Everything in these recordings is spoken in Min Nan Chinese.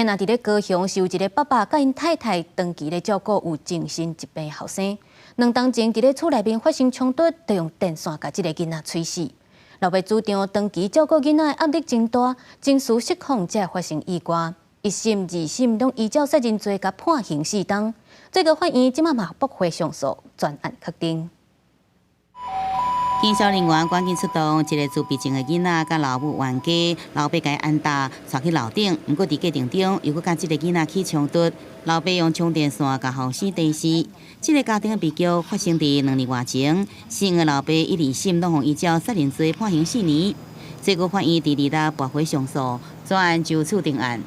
啊若佇咧高雄是有一个爸爸佮𪜶太太長期咧照顧有精神疾病的後生，2冬前佇咧厝內面發生衝突，就用電線共這个囡仔催死。老爸主張長期照顧囡仔的壓力真大，情緒失控才會發生意外。一審、二審攏依照殺人罪共判刑4冬，最高法院這馬嘛駁回上訴，全案確定。警消人員趕緊出動，一个自閉症的囡仔佮老母冤家，老爸共伊按打，帶去樓頂。毋過佇過程中，又閣佮這个囡仔起衝突，老爸用充電線共後生電死。這个家庭的悲劇發生佇2年外前，姓的老爸一、二審攏予依照殺人罪判刑4年，最高法院佇2日駁回上訴，全案就此定案。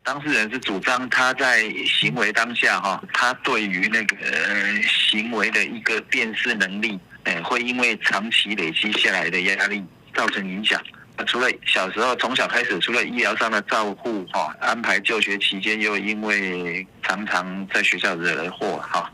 當事人是主張他在行為當下，哈，他對於那個行為的一個辨識能力，會因為長期累積下來的壓力造成影響。除了小時候從小開始，除了醫療上的照護，哈，安排就學期間又因為常常在學校惹禍，哈。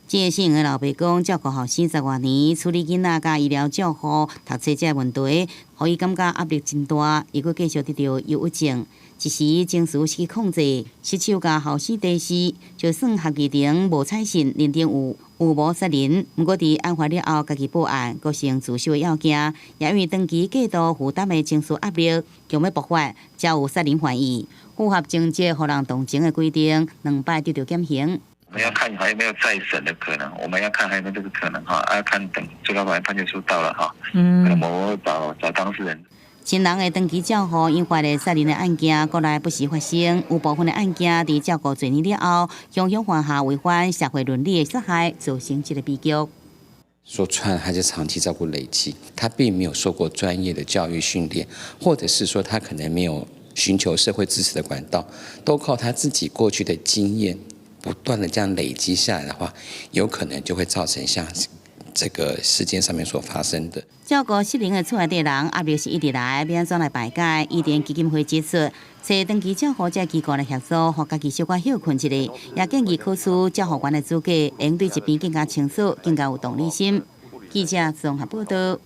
這个姓的老爸講，照顧後生十外年，處理囡仔佮醫療照護、讀冊這個問題，予伊感覺壓力真大，伊閣繼續得著憂鬱症，一時情緒失去控制，失手共後生電死，就算合議庭無採信，認定有預謀殺人，毋過佇案發了後，家己報案，閣成自首的要件，也因為長期過度負擔的情緒壓力，強欲爆發，才有殺人犯意，符合情節予人同情的規定，兩擺得著減刑。我們要看還有沒有再審的可能，我們要看還有沒有這個可能哈，要看等最高法院判決書到了哈，可能我會找找當事人。親人的長期照護引發的殺人的案件，國內不時發生。有部分的案件佇照顧濟年了後，常常犯下違反社會倫理的殺害，造成這个悲劇。說穿了，他是長期照顧累積，他並沒有受過專業的教育訓練，或者是說他可能沒有尋求社會支持的管道，都靠他自己過去的經驗。不斷的這樣累積下來的話，有可能就會造成像這個事件上面所發生的。照顧失能的厝內底人壓力是一直來，欲按怎來排解？伊甸基金會指出，揣長期照護者機構來協助，予家己小可歇睏一下，也建議考取照護員的資格，會對疾病更加清楚，更加有同理心。記者綜合報道。